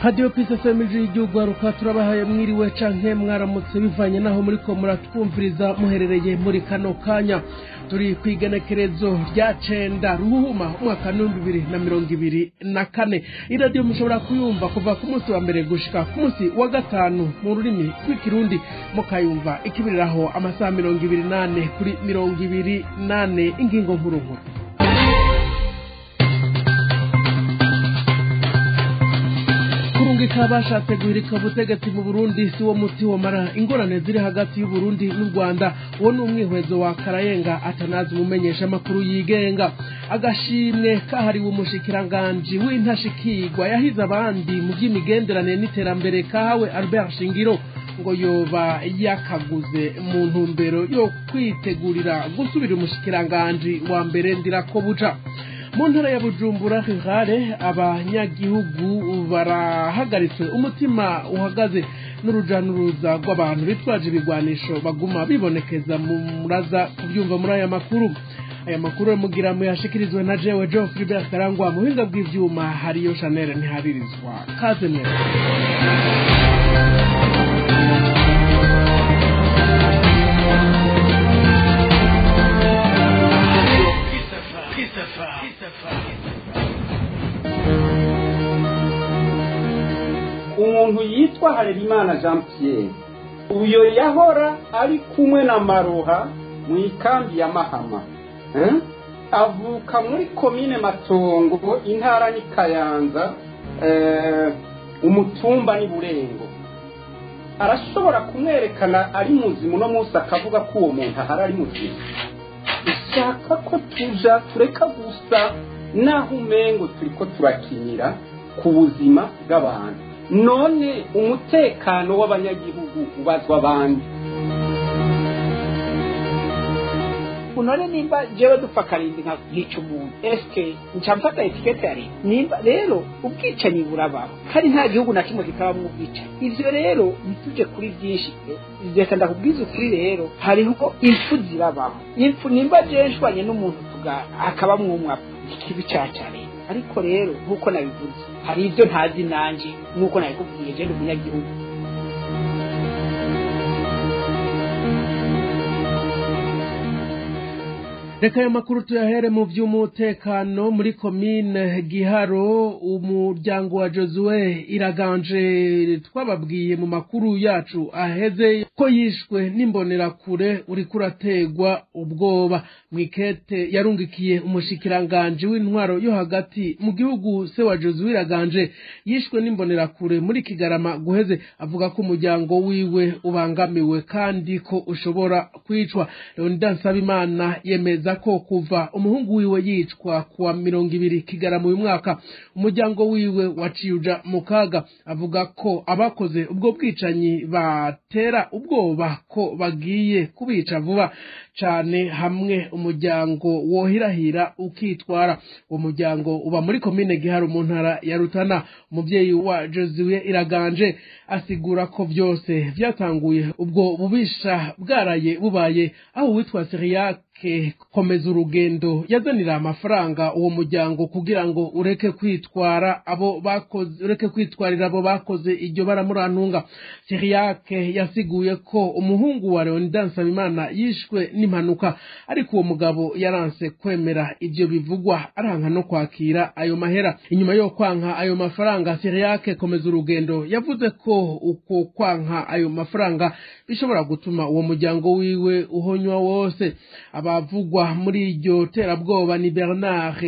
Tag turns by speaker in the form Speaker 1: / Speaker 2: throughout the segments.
Speaker 1: Radio Peace FM y'igihugu turabahaye mwiriwe canke mwaramutse bivanye naho muri ko muratwumviriza muherereye muri kano kanya. Turi kwigenekerezo rya 9 ruhuma umwaka 2024. Iradio mushobora kuyumva kuva ku munsi wa mbere gushika ku munsi wa gatanu mu rurimi rw'ikirundi, mukayumva ikibiriraho amasaha 24 kuri 24. Ingingo nkuru nkuru kurungika bashatse guhirika ubutegetsi mu Burundi si wo muti womara ingorane ziri hagati y'u Burundi n'u Rwanda. Uwo ni umwihwezo wa Karayenga Atanazi, umumenyesha makuru yigenga. Agashimwe kahariwe umushikiranganji w'intashikirwa yahize abandi mu by'imigenderanire n'iterambere kahawe Albert Shingiro, ngo yoba yakaguze mu ntumbero yo kwitegurira gusubira umushikiranganji wa mbere Ndirakobuca. Mu ntara ya Bujumbura Rurale, abanyagihugu barahagaritswe umutima uhagaze n'uruja n'uruza rw'abantu bitwaje ibigwanisho baguma bibonekeza mu muraza kubyumva muri aya makuru. Aya makuru mugira muyashikirizwe na jewe Geoffrey Karangwa, muhinga bw'ivyuma hariyo Chanel ntiharirizwa. Kaze mwese.
Speaker 2: Umuntu yitwa Harerimana Jean Pierre uyo yahora ari kumwe na Maroha mu ikambi ya Mahama, avuka muri komine Matongo, intara ni Kayanza, umutumba ni Burengo. Arashobora kumwerekana ari muzima uno munsi akavuga ko uwo muntu ahari ari muzima. Ishaka ko tuja tureka gusa naho umengo turiko turakinira ku buzima bw'abantu. None umutekano w'abanyagihugu ubazwa abandi.
Speaker 3: None nimba jewe dupfa karindwi nkica umuntu, eske nca mfata etikete ya leta? Nimba rero ubwicanyi burabaho kandi nta gihugu na kimwe kitabamwo ubwicanyi. Ivyo rero ntituje kuri vyinshi, reka ndakubwiza ukuri rero, hariho impfu zirabaho. Impfu nimba jewe nshwanye n'umuntu akabamwo umwe apfa, ikibi ca leta. Ariko rero nkuko nabivuze, hari ivyo ntazi nanje nkuko nabikubwiye, je ndi umunyagihugu.
Speaker 1: Reka ayo makuru tuyahere mu vy'umutekano. Muri komine Giharo, umuryango wa Josue Iraganje twababwiye mu makuru yacu aheze ko yishwe n'imbonerakure uriko urategwa ubwoba. Mwikete yarungikiye umushikiranganje w'intwaro yo hagati mu gihugu, se wa Josue Iraganje yishwe n'imbonerakure muri Kigarama guheze, avuga ko umuryango wiwe ubangamiwe kandi ko ushobora kwicwa. Leonidas Nsabimana yemeza ko kuva umuhungu wiwe yicwa kuwa 20 Kigarama uyu mwaka, umuryango wiwe waciye uja mu kaga. Avuga ko abakoze ubwo bwicanyi batera ubwoba ko bagiye kubica vuba cane hamwe umuryango wohirahira ukitwara. Uwo muryango uba muri komine Giharo mu ntara ya Rutana. Umuvyeyi wa Josue Iraganje asigura ko vyose vyatanguye ubwo bubisha bwaraye bubaye, aho uwitwa Siriyake Komeza urugendo yazanira amafaranga uwo muryango kugira ngo ureke kwitwara abo bakoze, ureke kwitwarira abo bakoze iryo baramurantunga. Siriyake yasiguye ko umuhungu wa Leonidas Nsabimana yishwe n'impanuka, ariko uwo mugabo yaranse kwemera ivyo bivugwa, aranka no kwakira ayo mahera. Inyuma yo kwanka ayo mafaranga, Siriyake Komeza urugendo yavuze ko uko kwanka ayo mafaranga bishobora gutuma uwo muryango wiwe uhonywa wose. Abavugwa muri iryo terabwoba ni Bernard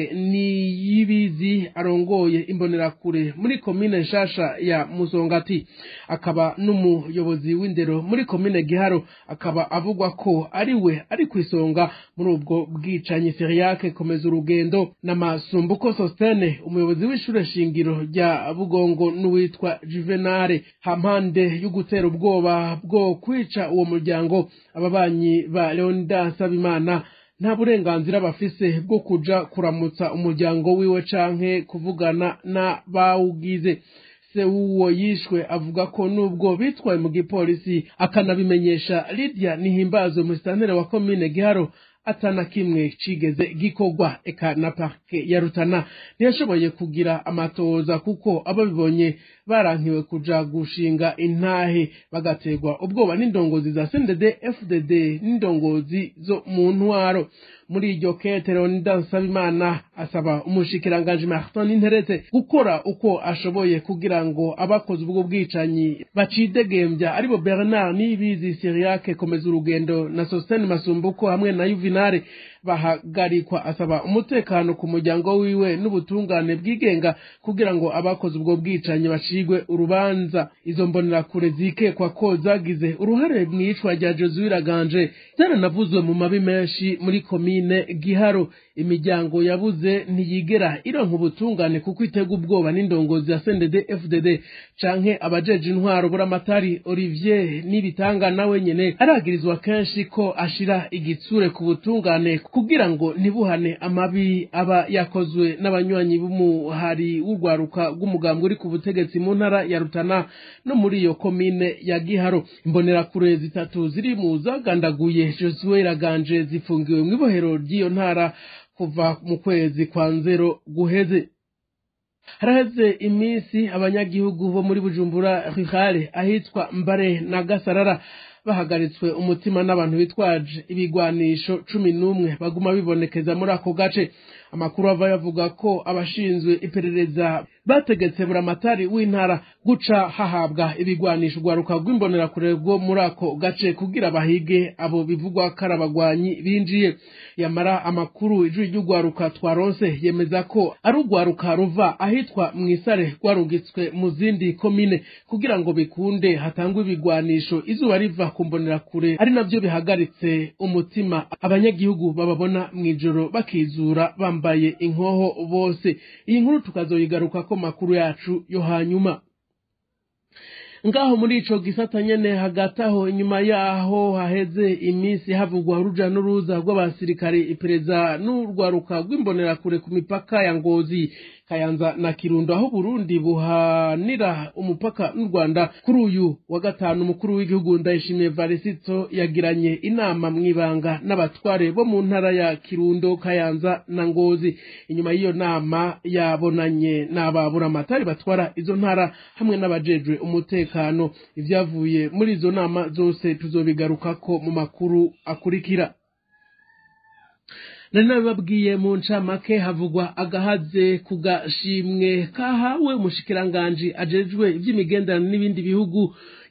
Speaker 1: Niyibizi arongoye imbonerakure muri komine Nshasha ya Musongati, akaba n'umuyobozi w'indero muri komine Giharo, akaba avugwa ko ari we ari kwisonga muri ubwo bwicanyi. Siriyake Komeza urugendo na Masumbuko Sostene, umuyobozi w'ishure shingiro rya Bugongo, n'uwitwa Juvenal. Hampande y'ugutera ubwoba bwo kwica uwo muryango, ababanyi ba Leonidas Nsabimana nta burenganzira bafise bwo kuja kuramutsa umuryango wiwe canke kuvugana na bawugize. Se w'uwo yishwe avuga ko nubwo bitwaye mu gipolisi akanabimenyesha Lydia Nihimbazo, musitanteri wa komine Giharo, atana kimwe cigeze gikorwa. Eka na parke ya Rutana ntiyashoboye kugira amatoza kuko ababibonye barankiwe kuja gushinga intahe, bagategwa ubwoba n'indongozi za CNDD FDD n'indongozi zo mu ntwaro. Muri iryo kete, Leonidas Nsabimana asaba umushikiranganji Martin Ninteretse gukora uko ashoboye kugira ngo abakoze ubwo bwicanyi bacidegembya, aribo Bernard Niyibizi, Cyriaque Komeza Urugendo na Sostene Masumbuko hamwe na Juvenal bahagarikwa. Asaba umutekano ku muryango wiwe n'ubutungane bwigenga kugira ngo abakoze ubwo bwicanyi bacigwe urubanza. Izo mbonerakure zikekwa ko zagize uruhare mw'iyicwa rya Josué Iraganje zaranavuzwe mu mabi menshi muri komine Giharo. Imiryango yabuze ntiyigera ironka ubutungane kuko itega ubwoba n'indongozi ya CNDD FDD canke abajeje intwaro. Buramatari Olivier Nibitanga nawe nyene aragirizwa kenshi ko ashira igitsure ku butungane kugira ngo ntibuhane amabi aba yakozwe n'abanywanyi b'umuhari w'urwaruka rw'umugambwe uri ku butegetsi mu ntara ya Rutana no muri iyo komine ya Giharo. Imbonerakure zitatu ziri mu zagandaguye Josué Iraganje zifungiwe mw'ibohero ry'iyo ntara kuva mu kwezi kwa nzero guheze. Haraheze iminsi abanyagihugu bo muri Bujumbura Rurale ahitwa Mbare na Gasarara bahagaritswe umutima n'abantu bitwaje ibigwanisho 11 baguma bibonekeza muri ako gace. Amakuru ava yavuga ko abashinzwe iperereza bategetse buramatari w'intara guca hahabwa ibigwanisho urwaruka rw'imbonerakure rwo muri ako gace kugira bahige abo bivugwa ko ari abagwanyi binjiye. Yamara amakuru ijwi ry'urwaruka twaronse yemeza ko ari urwaruka ruva ahitwa mw'isare rwarungitswe mu zindi komine kugira ngo bikunde hatangwe ibigwanisho izuba riva ku mbonerakure, ari navyo bihagaritse umutima abanyagihugu bababona mw'ijoro bakizura bambaye inkoho bose. Iyi nkuru tukazoyigaruka ko makuru yacu yo hanyuma. Ngaho muri ico gisata nyene, hagati aho, inyuma yaho haheze iminsi havugwa uruja n'uruza rw'abasirikare, iperereza n'urwaruka rw'imbonerakure ku mipaka ya Ngozi, Kayanza na Kirundo, aho Burundi buhanira umupaka n'u Rwanda, kuri uyu wa gatanu umukuru w'igihugu Ndayishimiye Varisito yagiranye inama mw'ibanga n'abatware bo mu ntara ya Kirundo, Kayanza na Ngozi. Inyuma y'iyo nama yabonanye n'ababuramatari batwara izo ntara hamwe n'abajejwe umutekano. Ivyavuye muri izo nama zose tuzobigarukako mu makuru akurikira. Nari nabibabwiye mu ncamake, havugwa agahaze ku gashimwe kahawe umushikiranganji ajejwe ivy'imigenderanire n'ibindi bihugu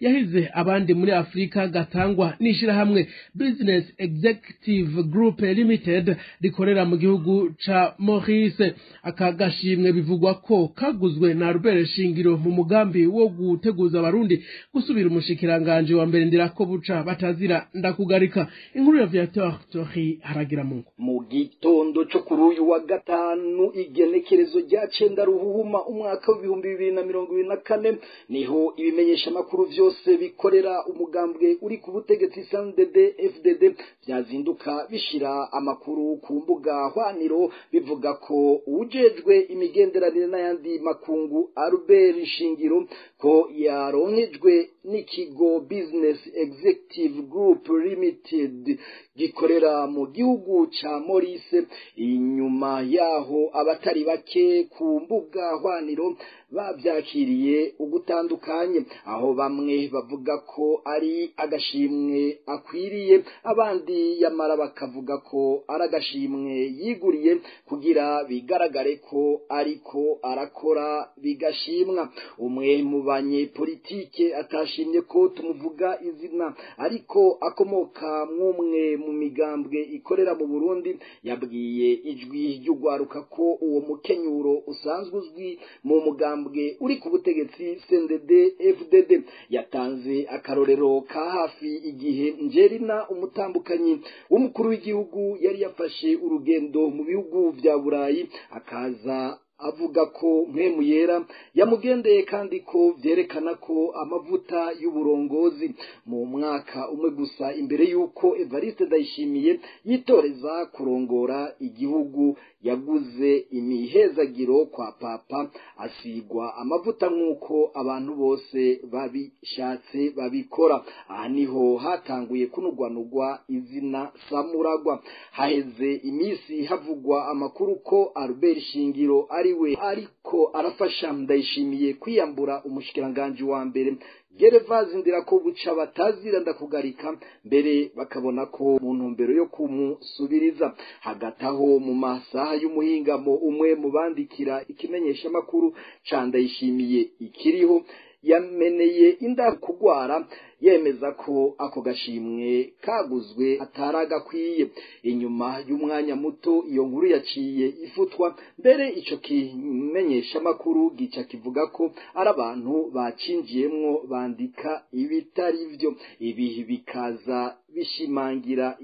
Speaker 1: yahize abandi muri Afurika, gatangwa n'ishirahamwe Business Executive Group Limited rikorera mu gihugu ca Maurice. Aka gashimwe bivugwa ko kaguzwe na Albert Shingiro mu mugambi wo guteguza abarundi gusubira umushikiranganji wa mbere Ndirakobuca batazira Ndakugarika. Inkuru ya Viateur Tori Haragira Mungu.
Speaker 4: Mu gitondo cyo kuri uyu wa gatanu, igenekerezo rya 9 Ruhuhuma umwaka w'2024, niho ibimenyesha makuru vyose bikorera umugambwe uri ku butegetsi CNDD FDD vyazinduka bishira amakuru ku mbuga hwaniro bivuga ko ujejwe imigenderanire n'ayandi makungu Albert Shingiro ko yaronkejwe n'ikigo Business Executive Group Limited gikorera mu gihugu ca Maurice. Inyuma yaho abatari bake ku mbuga hwaniro bavyakiriye ugutandukanye, aho bamwe bavuga ko ari agashimwe akwiriye, abandi yamara bakavuga ko ari agashimwe yiguriye kugira bigaragare ko ariko arakora bigashimwa. Umwe mu banyepolitike atashimye ko tumuvuga izina ariko akomoka mw'umwe mu migambwe ikorera mu Burundi yabwiye Ijwi ry'Urwaruka ko uwo mukenyuro usanzwe uzwi mu mugambwe uri ku butegetsi CNDD FDD. Yatanze akarorero ka hafi igihe Njerina, umutambukanyi w'umukuru w'igihugu, yari yafashe urugendo mu bihugu vya Burayi akaza Avuga ko Mpwemu Yera yamugendeye kandi ko vyerekana ko amavuta y'uburongozi. Mu mwaka umwe gusa imbere y'uko Evariste Ndayishimiye yitoreza kurongora igihugu, yaguze imihezagiro kwa Papa, asigwa amavuta nk'uko abantu bose babishatse babikora. Aha niho hatanguye kunugwanugwa izina Samuragwa. Haheze imisi havugwa amakuru ko Albert Shingiro ari we ariko arafasha Ndayishimiye kwiyambura umushikiranganji wa mbere Gervaze Ndirakobuca batazira ndakugarika, mbere bakabona ko mu ntumbero yo kumusubiriza. Hagati aho mu masaha y'umuhingamo, umwe mu bandikira ikimenyeshamakuru ca Ndayishimiye ikiriho yameneye inda kugwara, yemeza ko ako gashimwe kaguzwe ataragakwiye. Inyuma y'umwanya muto iyo nkuru yaciye ifutwa, mbere ico kimenyeshamakuru gica kivuga ko ari abantu bacinjiyemwo bandika ibitari vyo. Ibi bikaza bishimangira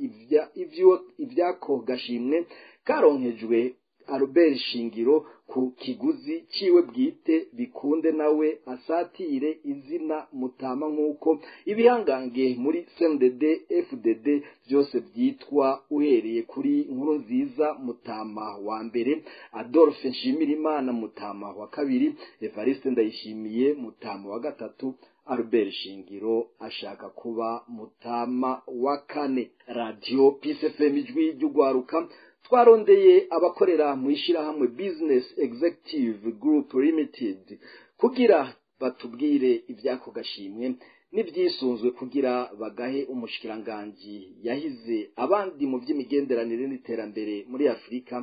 Speaker 4: ivyako gashimwe karonkejwe Albert Shingiro ku kiguzi ciwe bwite, bikunde nawe asatire izina Mutama nk'uko ibihangange muri CNDD FDD byose byitwa, uhereye kuri Nkurunziza Mutama wa mbere, Adolphe Nshimirimana Mutama wa kabiri, Evariste Ndayishimiye Mutama wa gatatu, Albert Shingiro ashaka kuba Mutama wa kane. Radio Peace FM, ijwi ry'ugwaruka, twarondeye abakorera mu ishyirahamwe Business Executive Group Limited kugira batubwire iby'ako gashimwe n'ibyisunzwe kugira bagahe umushikiranganji yahize abandi mu by'imigenderanire n'iterambere muri Afurika.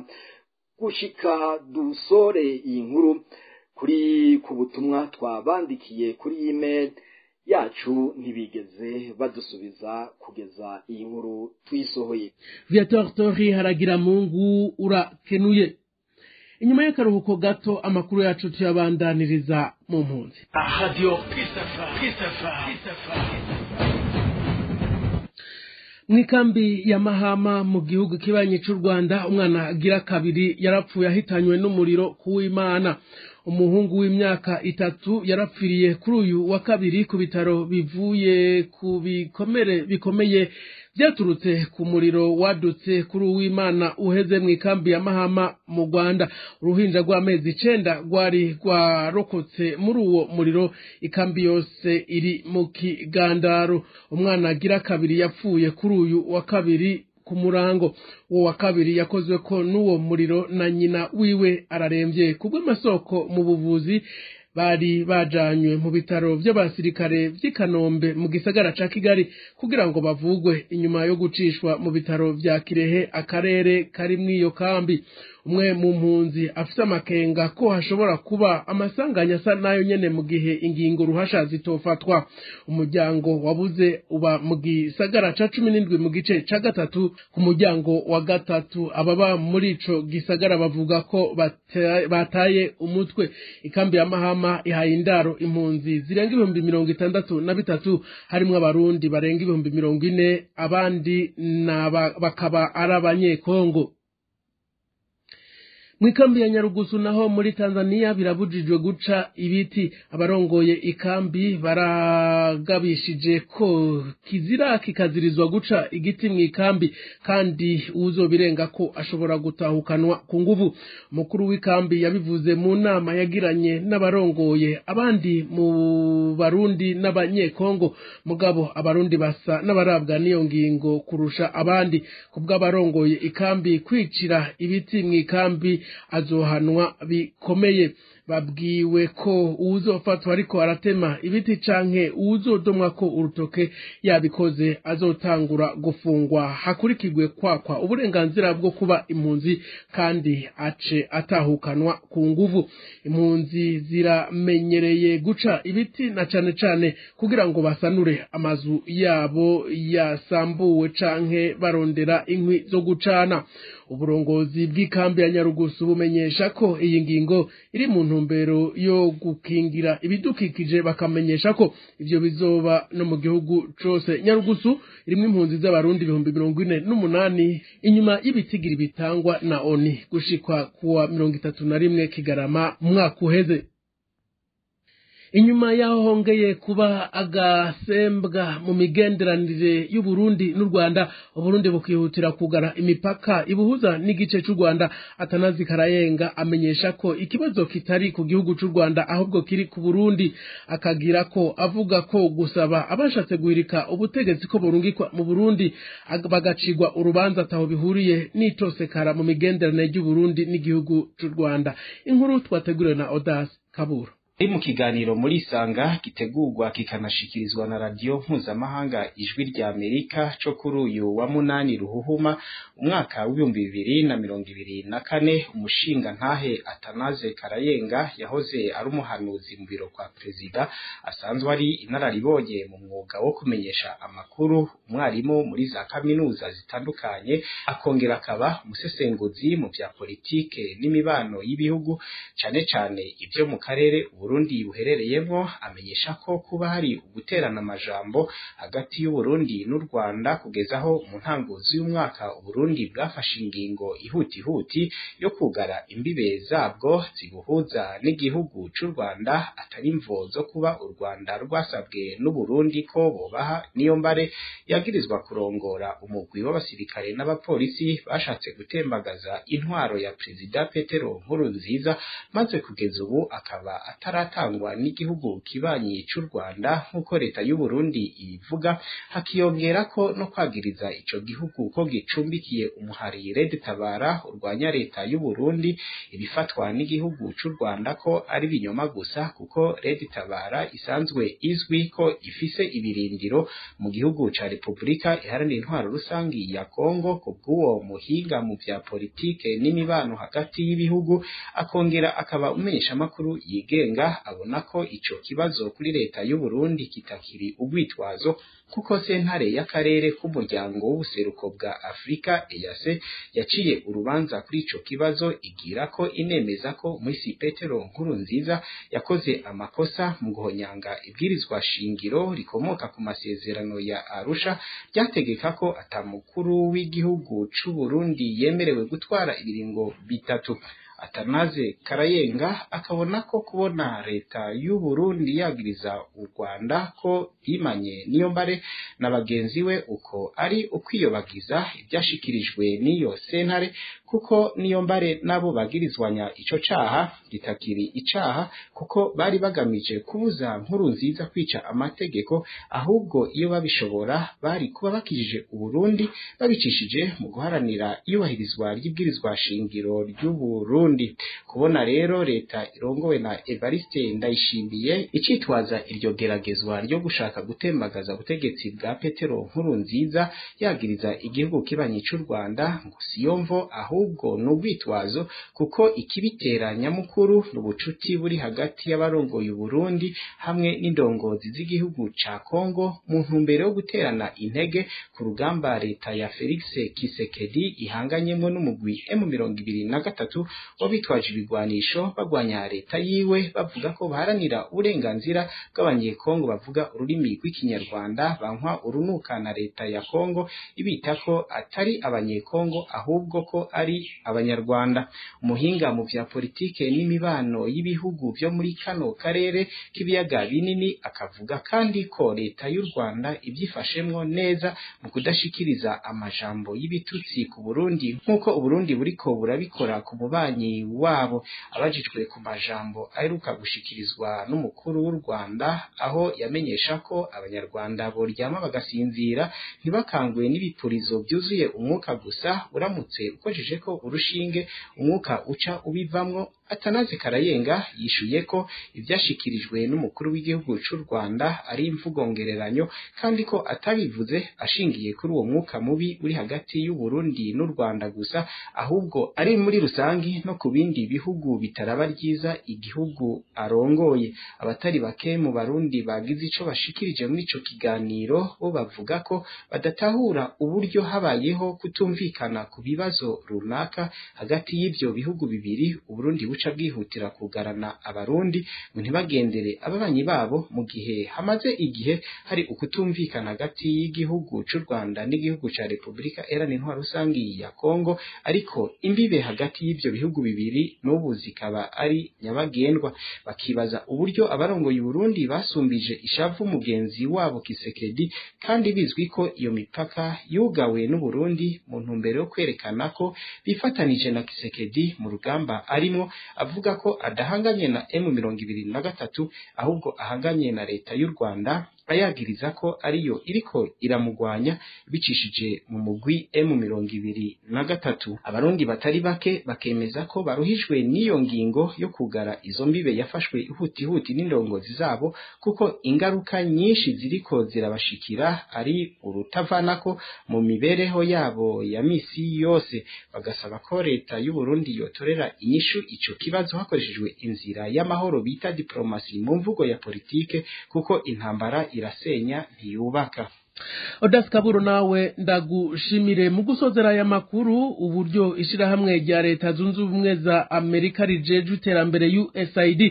Speaker 4: Gushika dusore iyi nkuru kuri ku butumwa twabandikiye kuri email yacu, ntibigeze badusubiza kugeza iyi nkuru tuyisohoye.
Speaker 1: Viateur Tori haragira Mungu, urakenuye. Inyuma y'akaruhuko gato, amakuru yacu tuyabandaniriza mu mpunzi.
Speaker 5: Radio Peace FM, Peace FM, Peace FM.
Speaker 1: Mw'ikambi ya Mahama mu gihugu kibanyi c'u Rwanda, umwana agira kabiri yarapfuye ahitanywe n'umuriro kuw'Imana. Umuhungu w'imyaka 3 yarapfiriye kuri uyu wa kabiri ku bitaro bivuye ku bikomere bikomeye byaturutse ku muriro wadutse kuri uw'Imana uheze mu ikambi ya Mahama mu Rwanda. Uruhinja rw'amezi 9 rwari rwarokotse muri uwo muriro. Ikambi yose iri mu kigandaro. Umwana agira kabiri yapfuye kuri uyu wa kabiri ku murango. Uwo wa kabiri yakozwe ko n'uwo muriro na nyina wiwe ararembye. Kubw'amasoko mu buvuzi, bari bajanywe mu bitaro by'abasirikare vy'i Kanombe mu gisagara ca Kigali kugira ngo bavugwe, inyuma yo gucishwa mu bitaro vya Kirehe, akarere kari mw'iyo kambi. Umwe mu mpunzi afise amakenga ko hashobora kuba amasanganya asa nayo nyene mu gihe ingingo ruhasha zitofatwa. Umuryango wabuze uba mu gisagara ca 17 mu gice ca gatatu ku muryango wa gatatu. Ababa muri ico gisagara bavuga ko bataye umutwe. Ikambi ya Mahama ihaye indaro impunzi zirenga 63,000, harimwo Abarundi barenga 40,000, abandi bakaba ari Abanyekongo. Mw'ikambi ya Nyarugusu naho muri Tanzania birabujijwe guca ibiti. Abarongoye ikambi baragabishije ko kizira kikazirizwa guca igiti mw'ikambi, kandi uwuzobirenga ko ashobora gutahukanwa ku nguvu. Umukuru w'ikambi yabivuze mu nama yagiranye n'abarongoye abandi mu Barundi n'Abanyekongo. Mugabo Abarundi basa n'abarabwa n'iyo ngingo kurusha abandi. Kubw'abarongoye ikambi, kwicira ibiti mw'ikambi azohanwa bikomeye. Babwiwe ko uwuzofatwa ariko aratema ibiti canke uwuzodomwa ko urutoke yabikoze azotangura gufungwa, hakurikirwe kwakwa uburenganzira bwo kuba impunzi, kandi ace atahukanwa ku nguvu. Impunzi ziramenyereye guca ibiti na cane cane kugira ngo basanure amazu yabo yasambuwe canke barondera inkwi zo gucana. Uburongozi bw'ikambi ya Nyarugusu bumenyesha ko iyi ngingo iri mu ntumbero yo gukingira ibidukikije, bakamenyesha ko ivyo bizoba no mu gihugu cose. Nyarugusu irimwo impunzi z'abarundi 48,000 inyuma y'ibitigiri bitangwa na ONU gushikwa kuwa 31 Kigarama mwaka uheze. Inyuma yaho hongeye kuba agasembwa mu migenderanire y'u Burundi n'u Rwanda, Uburundi bukihutira kugara imipaka ibuhuza n'igice c'u Rwanda. Atanazi Karayenga amenyesha ko ikibazo kitari ku gihugu c'u Rwanda ahubwo kiri ku Burundi, akagira ko avuga ko gusaba abashatse guhirika ubutegetsi ko burungikwa mu Burundi bagacigwa urubanza ataho bihuriye n'itosekara mu migenderanire y'u Burundi n'igihugu c'u Rwanda. Inkuru twateguriwe na Odas Kabura.
Speaker 2: Ari mu kiganiro muri Isanga gitegurwa kikanashikirizwa na radio mpuzamahanga Ijwi rya Amerika co kuri uyu wa 8 Ruhuhuma umwaka w'2024, umushinga ntahe Atanaze Karayenga yahoze ari umuhanuzi mu biro kwa perezida, asanzwe ari inararibonye mu mwuga wo kumenyesha amakuru, umwarimu muri za kaminuza zitandukanye, akongera akaba umusesenguzi mu vya politike n'imibano y'ibihugu, cane cane ivyo mu karere Burundi buherereyemo. Amenyesha ko kuba hari uguterana amajambo hagati y'u Burundi n'u Rwanda kugeza aho mu ntango z'umwaka Uburundi bwafashe ingingo ihutihuti yo kugara imbibe zabwo zibuhuza n'igihugu c'u Rwanda, atari imvo zo kuba u Rwanda rwasabwe n'u Burundi ko bobaha Niyombare yagirizwa kurongora umugwi w'abasirikare n'abapolisi bashatse gutembagaza intwaro ya Perezida Petero Nkurunziza, maze kugeza ubu akaba ataratangwa n'igihugu kibanyi c'u Rwanda nk'uko leta y'u Burundi ibivuga, hakiyongera ko no kwagiriza ico gihugu ko gicumbikiye umuhari Red Tabara urwanya leta y'u Burundi, ibifatwa n'igihugu c'u Rwanda ko ari binyoma gusa, kuko Red Tabara isanzwe izwi ko ifise ibirindiro mu gihugu ca Republika Iharanira Intwaro Rusangi ya Kongo. Kubw'uwo muhinga mu vya politike n'imibano hagati y'ibihugu, akongera akaba umumenyeshamakuru yigenga, abona ko ico kibazo kuri leta y'u Burundi kitakiri urwitwazo, kuko sentare y'akarere k'umuryango w'ubuseruko bwa Afrika EAC yaciye urubanza kuri ico kibazo, igira ko inemeza ko Mwisi Petero Nkurunziza yakoze amakosa mu guhonyanga ibwirizwa shingiro rikomoka ku masezerano ya Arusha ryategeka ko atamukuru w'igihugu c'u Burundi yemerewe gutwara ibiringo bitatu. Atanaze Karayenga akabona ko kubona leta y'u Burundi yagiriza u Rwanda ko yimanye Niyombare na bagenzi we uko ari ukwiyobagiza ibyashikirijwe n'iyo sentare, kuko Niyombare nabo bagirizwanya ico caha gitakiri icaha, kuko bari bagamije kubuza Nkurunziza kwica amategeko, ahubwo iyo babishobora bari kuba bakijije Uburundi babicishije mu guharanira iyubahirizwa ry'ibwirizwa shingiro ry'u Burundi. Kubona rero leta irongowe na Evariste Ndayishimiye icitwaza iryo geragezwa ryo gushaka gutembagaza ubutegetsi bwa Petero Nkurunziza yagiriza igihugu kibanyi c'u Rwanda, ngo siyo mvo ahubwo n'urwitwazo, kuko ikibitera nyamukuru n'ubucuti buri hagati y'abarongoye Uburundi hamwe n'indongozi z'igihugu ca Kongo mu ntumbero yo guterana intege ku rugamba leta ya Felix Tshisekedi ihanganyemwo n'umugwi M23 wabitwaje ibigwanisho bagwanya leta yiwe, bavuga ko baharanira uburenganzira bw'abanyekongo bavuga ururimi rw'ikinyarwanda bankwa urunuka na leta ya Kongo ibita ko atari abanyekongo ahubwo ko ari abanyarwanda. Umuhinga mu vya politike n'imibano y'ibihugu vyo muri kano karere k'ibiyaga binini akavuga kandi ko leta y'u Rwanda ivyifashemwo neza mu kudashikiriza amajambo y'ibitutsi ku Burundi nk'uko Uburundi buriko burabikora ku mubanyi wabo. Abajijwe ku majambo aheruka gushikirizwa n'umukuru w'u Rwanda aho yamenyesha ko abanyarwanda boryama bagasinzira ntibakangwe n'ibipurizo byuzuye umwuka gusa, uramutse ukojeje ko urushinge umwuka uca ubivamwo, Atanaze Karayenga yishuye ko ivyashikirijwe n'umukuru w'igihugu c'u Rwanda ari imvugo ngereranyo, kandi ko atabivuze ashingiye kuri uwo mwuka mubi uri hagati y'u Burundi n'u Rwanda gusa, ahubwo ari muri rusangi no ku bindi bihugu bitaraba ryiza igihugu arongoye. Abatari bake mu Barundi bagize ico bashikirije muri ico kiganiro bo bavuga ko badatahura uburyo habayeho kutumvikana ku bibazo runaka hagati y'ivyo bihugu bibiri, Uburundi buca bwihutira kugarana abarundi ngo ntibagendere ababanyi babo, mu gihe hamaze igihe hari ukutumvikana hagati y'igihugu c'u Rwanda n'igihugu ca Republika Iharanira Intwaro Rusangi ya Kongo, ariko imbibe hagati y'ivyo bihugu bibiri n'ubu zikaba ari nyabagendwa. Bakibaza uburyo abarongoye Uburundi basumbije ishavu mugenzi wabo Kisekedi, kandi bizwi ko iyo mipaka yugawe n'Uburundi mu ntumbero yo kwerekana ko bifatanije na Kisekedi mu rugamba arimo, avuga ko adahanganye na M23 ahubwo ahanganye na leta y'u Rwanda, ayagiriza ko ariyo iriko iramugwanya bicishije mu mugwi M23. Abarundi batari bake bakemeza ko baruhijwe n'iyo ngingo yo kugara izo mbibe yafashwe ihutihuti n'indongozi zabo, kuko ingaruka nyinshi ziriko zirabashikira ari urutavanako mu mibereho yabo ya misi yose. Bagasaba ko leta y'u Burundi yotorera inyishu ico kibazo hakoreshejwe inzira y'amahoro bita diplomasi mu mvugo ya politike, kuko intambara irasenya ntiyubaka.
Speaker 1: Odas Kaburo, nawe ndagushimire. Mu gusozera aya makuru, uburyo ishirahamwe rya Leta Zunze Ubumwe za Amerika rijeje iterambere USAID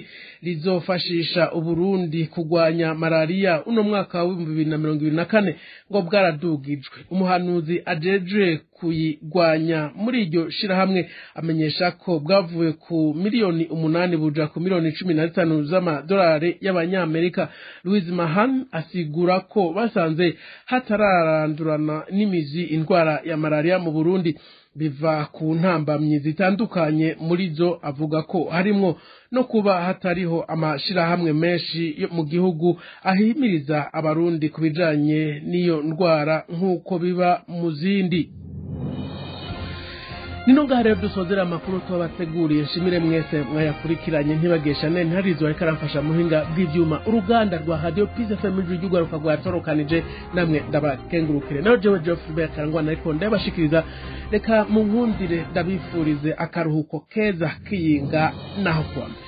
Speaker 1: rizofashisha Uburundi kugwanya malaria uno mwaka wa 2024 ngo bwaradugijwe. Umuhanuzi ajeje kuyigwanya muri iryo shirahamwe amenyesha ko bwavuye ku miliyoni 8 buja ku miliyoni 15 z'amadolari y'abanyamerika. Louise Mahan asigura ko basanze hatararandurana n'imizi indwara ya malaria mu Burundi biva ku ntambamyi zitandukanye. Muri zo avuga ko harimwo no kuba hatariho amashirahamwe menshi yo mu gihugu ahimiriza abarundi ku bijanye n'iyo ndwara nk'uko biba mu zindi. Nino ngaha rero dusozera amakuru twabateguriye. Nshimire mwese mwayakurikiranye, ntibagesha nene ntarizo ariko aramfasha muhinga bw'ivyuma. Uruganda rwa Radio Peace FM ijwi ry'urwaruka rwatorokanije, namwe ndabakengurukire. Naho jewe Geoffrey Karangwa ariko ndabashikiriza, reka munkundire ndabifurize akaruhuko keza kiyinga naho kuwa mbere.